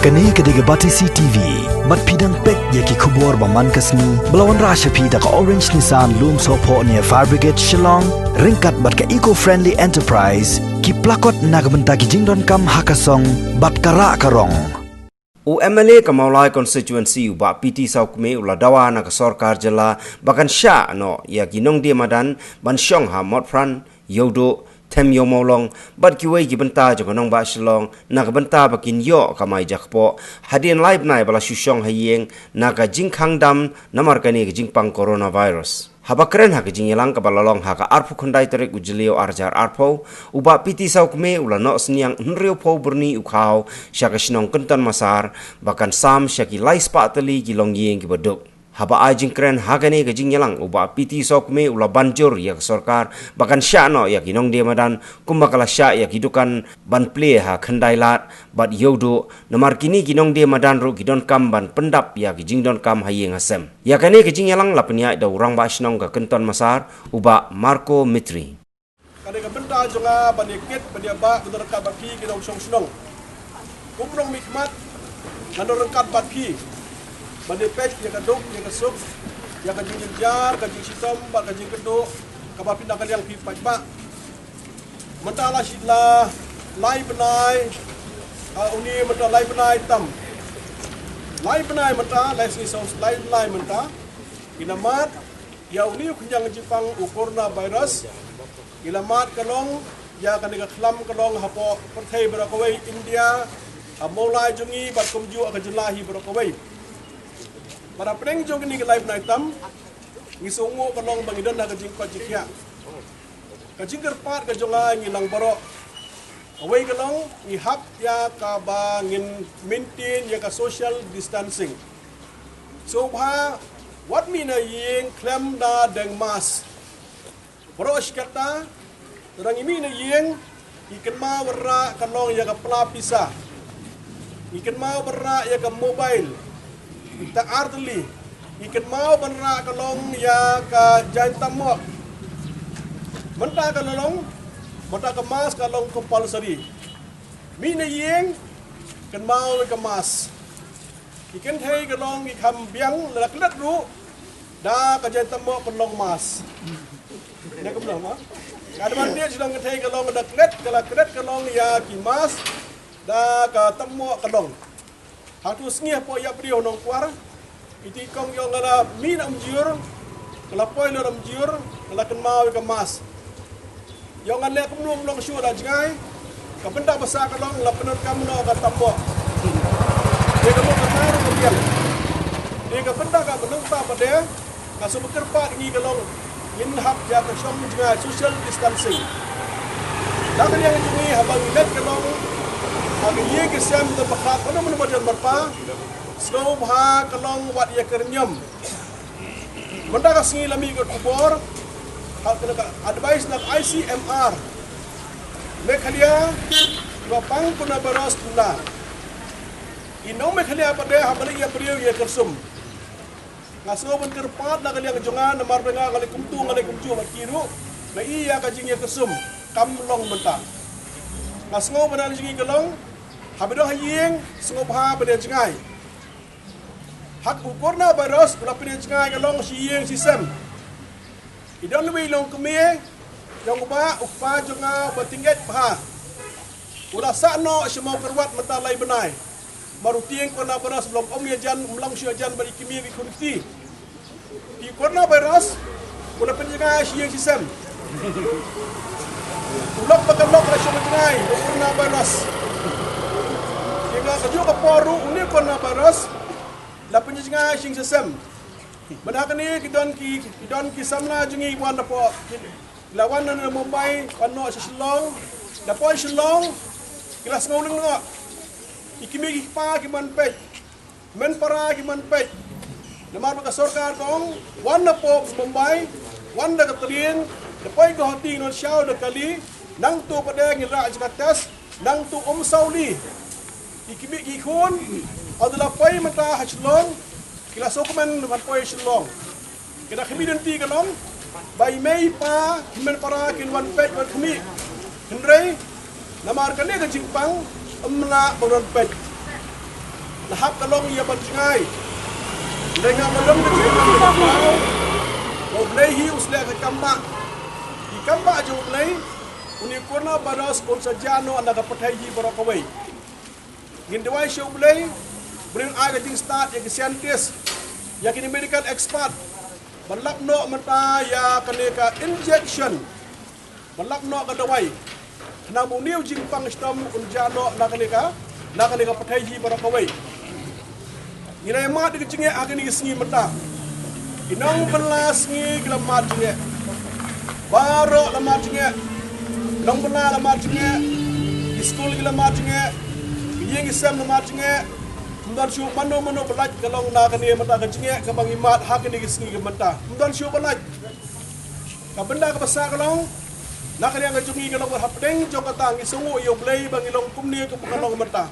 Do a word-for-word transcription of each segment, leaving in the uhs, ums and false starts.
Kane ka dei ka Batesi T V. Bad phi dang peit ïa ki khubor ba man ka sngi ba la wanrah sha phi da ka Orange Nissan Lumsohphoh near Fire Brigade Shillong, ryngkat bad ka Eco Friendly Enterprise, ki plakot na ka bynta ki jingdonkam ha ka song bad ka rah ka rong. U M L A ka Mawlai Constituency u Bah P T Sawkmie u la dawa na ka sorkar jylla ba kan shah noh ïa ki nongdie madan ban shong ha Motphran, Ïewduh, Them Ïew Mawlong bad kiwei ki bynta jong ka nongbah Shillong na ka bynta ba kin ïoh kamai jakpoh hadien lai bnai ba la shu shong ha ïing na ka jingkhang dam namar kane ka jingpang coronavirus. Haba kren ha ka jingïalang kaba la long ha ka arphew khyndai tarik u Jylliew ar hajar arphew, u Bah P T Sawkmie u la noh synñiang hynriewphew byrni u khaw sha ka shnong Kynton Massar ba kan sam sha ki lai spah tylli ki longïing kiba duk. Haba ai jingkren ha kane ka jingïalang u Bah P T Sawkmie u la ban jur ïa ka sorkar ba kan shah noh ïa ki nongdie madan kumba ka la shah ïa ki dukan ban plie ha Khyndailad bad Ïewduh, namar kine ki nongdie madan ruh ki donkam ban pyndap ïa ki jingdonkam ha ïing ha sem. Ïa kane ka jingïalang la pynïaid da u Rangbah Shnong ka Kynton Massar, u Bah Marco Mitri. Ka dei ka bynta jong nga ban ïa kit ban ïa bah ban ïa ryngkat bad phi ki nongshong shnong. Kum u nongmihkhmat ngan ïa ryngkat bad phi ban ïa peit ïa ka duk ïa ka suk, ïa ka jingjynjar, ka jingshitom bad ka jingkynduh kaba phi na ka liang phi paidbah. Mynta la shi la lai bnai, ah, une mynta lai bnai tam. Lai bnai mynta, lai sngi saw lai bnai mynta. Ïa namar ïa une u khñiang jingpang u coronavirus. Ïa namar ka long ïa kane ka khlam ka long hapoh pyrthei baroh kawei, India, ha Mawlai jong ngi bad kumjuh ha ka jylla hi baroh kawei. Bad hapdeng jong kine ki lai bnai tam ngi sngewnguh ka long ba ngi don ha ka jingkoit jingkhiah. Ka jingkyrpad ka jong nga ïa ngi lang baroh, kawei ka long ngi hap ïa kaba ngin maintain ïa ka social distancing. Sngewbha wat mih na ïing khlem da deng mask. Baroh shi katta, lada ngi mih na ïing, ngi kynmaw ban rah ka long ïa ka pla pisa. Ngi kynmaw ban rah ïa ka mobile. Ïa ka ar tylli. Ngi kynmaw ban rah ka long ïa ka jaiñ tamok. Mynta ka long, mynta ka mask ka long compulsory. Mih na ïing, kynmaw ïa ka mask. Ki kynthei ka long ki kham biang, lada klet ruh da ka jaiñ tamok kan long mask. Ne kumno ma? Ka advantage long kynthei ka long da klet, ka la klet ka long ïa ki mask da ka tamok ka long. Hangtu sngi hapoh ïa briew Nongkwar. Iti kong ïong la mih na umjur, ka la poi na umjur, ka la kynmaw ïa ka mask. Ïong nga leh kumno long shuh da jngai. Ka bynta ba sah ka long la pyndonkam noh ka tamok. Dei ka long ka tar ka biang. Dei ka bynta ka bynta ba dei ka shu kyrpad ngi ka long ngin hap ïa ka shong jngai social distancing. Da ka liang jong ngi haba ngi leit ka long ha ka ïing ka sem da ba kha ka long mynta ba jan marpa. Sngewbha ka long wat ïa ka rynïam. Mynta ka sngi la mih ka khubor ha ka advice na I C M R. Meghalaya ba pang coronavirus kumne. I nong Meghalaya pat de haba leit ïa briew ïa kyrsum. Nga sngew ban kyrpad na ka liang jong nga namar ba nga nga leit kumtu nga leit kumjuh bad ki ruh. Nga i ïa ka jingïakyrsum kam long mynta. Nga sngew ba na jong ngi ka long haba dang ha ïing sngewbha ban ïa jngai. Ha u coronavirus u la pynjngai ka long shi ïing shi sem. I don uwei u longkmie jong u bah, u kpa jong nga uba tyngeh bha. U la sah noh sha Mawkyrwat mynta lai bnai. Namar u tieng coronavirus u long ym ïajan, um long shuh ïajan bad i kmie ki khun kti. Ki coronavirus u la pynjngai shi ïing shi sem. U lok ba ka lok la shu pynjngai u coronavirus. Ki nga ka juk ka por ruh une u coronavirus la pynjngai shi ïing shi sem. Mynta kane ki don ki, ki don ki samla jong ngi wan na pdeng, ki la wan na Mumbai wan noh sha Shillong. Na poi Shillong ki la sngew lyngngoh. Ki kmie ki kpa ki man peit. Hynmen para ki man peit. Namar ba ka sorkar ka ong wan na pdeng Mumbai, wan da ka train, da poi Guwahati ngan shaw da kali, nangtu pat de ngin rah jaka test, nangtu um saw li. Ki kmie ki khun, haba la poi mynta ha Shillong, ki la sngewkmen ban poi Shillong. Ka da khmih lynti ka long ba i mei i pa, hynmen para kin wan peit wan khmih. Hynrei namar kane ka jingpang ym lah ban wan peit. Hap ka long ïa ban jngai. Lei nga ba don ka jingkyrkhu ba U Blei hi u sleh ka kam ba. Ki kam ba jong U Blei, une u coronavirus un sa jia noh na ka pyrthei hi baroh kawei. Ngin duwai sha U Blei, U Blei un ai ka jingstad ïa ki scientist, ïa ki medical expert, ban lap noh mynta ïa kane ka injection, ban lap noh ka dawai. Khnang ba une u jingpang shitom un jia noh na kane ka, na kane ka pyrthei hi baroh kawei. Ngi la ïa mad ka jingeh ha kine ki sngi mynta. Ki nongbylla sngi ki la mad jingeh. Baroh la mad jingeh. Nongbylla la mad jingeh. Ki skul ki la mad jingeh. Ki ïing ki sem la mad jingeh. Ym don shuh mano mano ba lait ka long na kane mynta ka jingeh kaba ngi mad ha kine ki sngi ki mynta. Ym don shuh ba lait. Ka bynta kaba sah ka long, na ka liang ka jong ngi ka long ba hapdeng jong kata ngi sngewnguh ïa U Blei ba ngi long kumne kumba ka long mynta.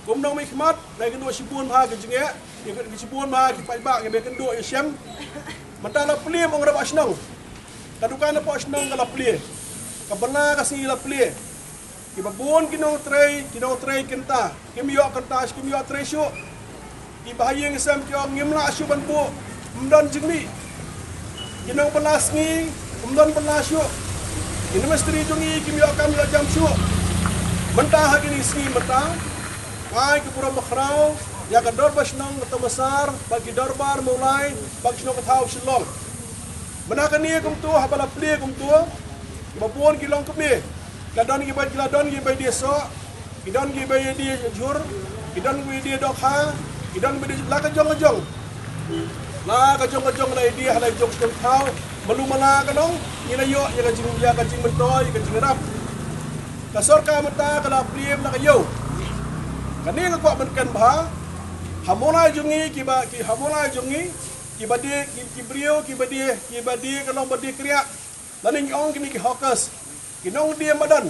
Kum nongmihkhmat, ngi kynduh shibun bha ka jingeh, ngi kynduh shibun bha ki paidbah, ngi kynduh ïa shem. Mynta la plie, ong, ra ba shnong. Ka dukan hapoh shnong ka la plie. Ka bylla ka sngi la plie. Kiba bun ki nongtrei, ki nongtrei kynta, kim ïoh kynta, kim ïoh trei shuh. Kiba ha ïing sem ki ong ngim lah shuh ban buh, ym don jingmih. Ki nongbylla sngi, ym don bylla shuh. Ki nongmistri jong ngi kim ïoh kam ïoh jam shuh. Mynta ha kine sngi mynta, ai ki burom bakhraw ïa ka dorbar shnong ka Tomasar, bad ki dorbar Mawlai, bad ki shnong ka thaw Shillong. Mynta kane kumto, haba la plie kumto, kiba bun ki longkmie. Ki la don kiba, ki la don kiba die soh, ki don kiba die jhur, ki don kiba die dohkha, ki don kiba die la ka jong ka jong. La ka jong ka jong la die ha la jong shnong thaw, malu mala ka long, ngi la ïoh ïa ka jing, ïa ka jingmyntoi, ïa ka jingïarap. Ka sorkar mynta ka la plie na ka ïew. Kane nga kwah ban kren bha, ha Mawlai jong ngi kiba, ki ha Mawlai jong ngi, kiba die, ki, ki briew, kiba die, kiba die ka long ba die kriah. Lane ngi ong kine ki hawkers. Ki nongdie madan.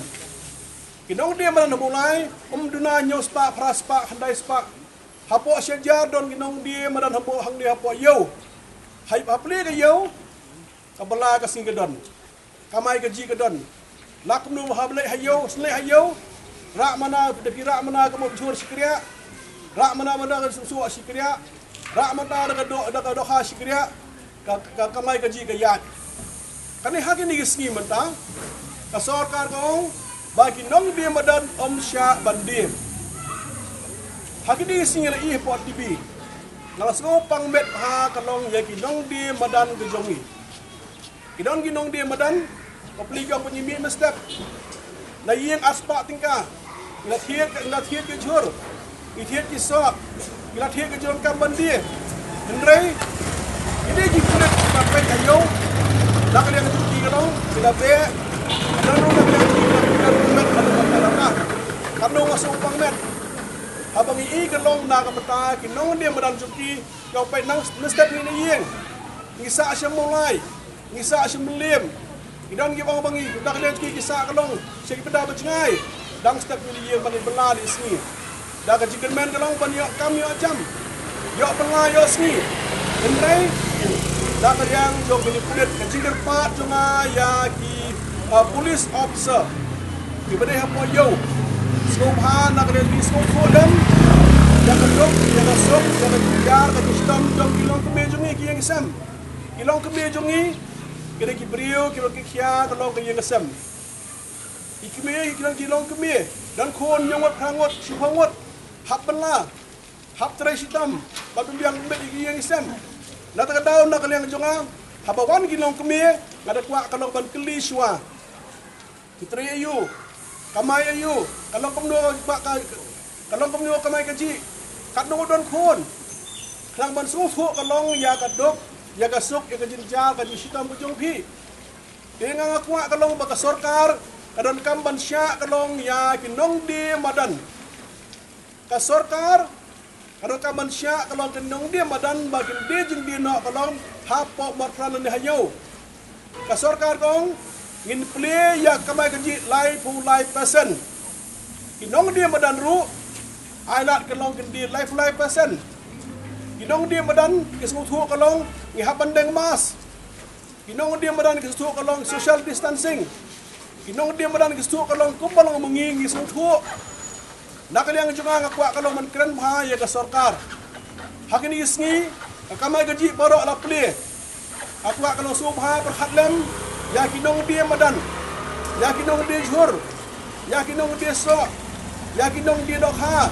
Ki nongdie madan ha Mawlai, ym duna hynñiew spah, phra spah, khyndai spah. Hapoh shi hajar don ki nongdie madan ha Maw, hangne hapoh ïew. Hai, ha plie ka ïew, ka bylla ka sngi ka don. Kamai kajih ka don. La kumno ha ba leit ha ïew, shu leit ha ïew. Rah mana, da phi rah mana ka mut jhur shi kriah. Rah mana, mana ka suk shi kriah. Rah mana da ka doh, da ka dohkha shi kriah. Ka, ka, kamai kajih ka ïaid. Kane ha kine ki sngi mynta, ka sorkar ka ong ba ki nongdie madan ym shah ban die. Ha kine ki sngi la ïohi hapoh T V. Nga la sngewpang met ha ka long ïa ki nongdie madan ka jong ngi. Ki don ki nongdie madan, ka plie jong ka ngi mih mynstep. Na ïing ar spah tyngka. Ngi la thied, ngi la thied ki jhur. Ngi thied ki soh. Ngi la thied ki jhur kam ban die. Hynrei, ki dei ki pulit ba peit ha ïew. Na ka liang jong ki ka long, ki la beh. Don ruh na ka liang jong ki ka long met ha ka long ka long ka. Katno nga sngewpang met. Haba ngi i ka long na ka bynta ki nongdie madan jong ki, ïoh peit nang mynstep ngi na ïing. Ngi sah sha Mawlai. Ngi sah sha Mylliem. Ngi don ki ong ba ngi, na ka liang ki, ki sah ka long sha ki bynta ba jngai. Dang step ngi na ïing ba ngi bylla la sngi. Da ka jingkyrmen ka long ban ïoh kam ïoh jam. Ïoh bylla ïoh sngi. Hynrei, da ka liang jong kine pulit, ka jingkyrpad jong nga ïa ki, uh, police officer. Kiba dei hapoh ïew. Sngewbha na ka liang ki sngewthuh lem. Ïa ka duk, ïa ka suk, ïa ka jingïar, ka jingshitom jong ki longkmie jong ngi ki ïing ki sem. Ki longkmie jong ngi, ki dei ki briew, kiba ki khia, ka long ka ïing ka sem. Ki kmie, ki long, ki longkmie, don khun, hynñiew ngut, phra ngut, shiphew ngut, hap bylla, hap trei shitom, bad pynbiang beit ïa ki ïing ki sem. Na kata ka daw na ka liang jong nga, haba wan ki longkmie, nga da kwah ka long ban kylli shuwa. Ki trei aïu, kamai aïu, ka long kumno ka, ka, ka long kumno kamai kajih, katno don khun. Khnang ban sngewthuh ka long ïa ka duk, ïa ka suk, ïa ka jingjia, ka jingshitom ka jong phi. Te nga nga kwah ka long ba ka sorkar ka donkam ban shah ka long ïa ki nongdie madan. Ka sorkar ka donkam ban shah ka long ki nongdie madan ba kin die jingdie noh ka long hapoh marpran ne ha ïew. Ka sorkar ka ong ngin plie ïa kamai kajih laiphew lai percent. Ki nongdie madan ruh ai lad ka long kin die laiphew lai percent. Ki nongdie madan ki sngewthuh ka long ngi hap ban deng mask. Ki nongdie madan ki sngewthuh ka long social distancing. Ki nongdie madan ki sngewthuh ka long kumba long ma ngi ngi sngewthuh. Na ka liang jong nga nga kwah ka long ban kren bha ïa ka sorkar. Ha kine ki sngi ka kamai kajih baroh la plie. Nga kwah ka long sngewbha pyrkhat lem ïa ki nongdie madan, ïa ki nongdie jhur, ïa ki nongdie soh, ïa ki nongdie dohkha,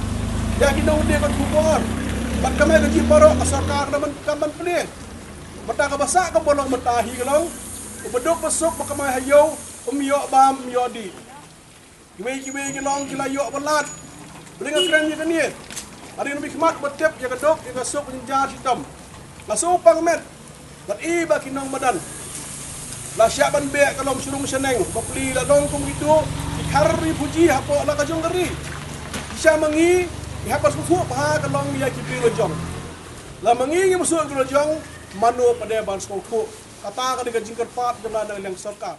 ïa ki nongdie ka khubor. Bad kamai kajih baroh ka sorkar ka dang ban, ka ban plie. Mynta kaba sah kaba long mynta hi ka long, uba duk ba suk ba kamai ha ïew, um ïoh bam um ïoh dih. Kiwei kiwei ki long ki la ïoh ba lad. Balei nga kren ïa kane? Nga dei u nongmihkhmat ba tip ïa ka duk ïa ka suk jynjar shitom. Nga sngewpang met. Nga i ba ki nongmadan la shah ban beh ka long sha rung sha neng, bapli la long kum kito ki khar refugee hapoh la ka jong ka ri. Shisha ma ngi ngi hap ban sngewthuh bha ka long ïa ki briew la jong. La ma ngi ngim sngewthuh briew la jong, mano pat de ban sngewthuh? Kata ka dei ka jingkyrpad jong nga na ka liang sorkar.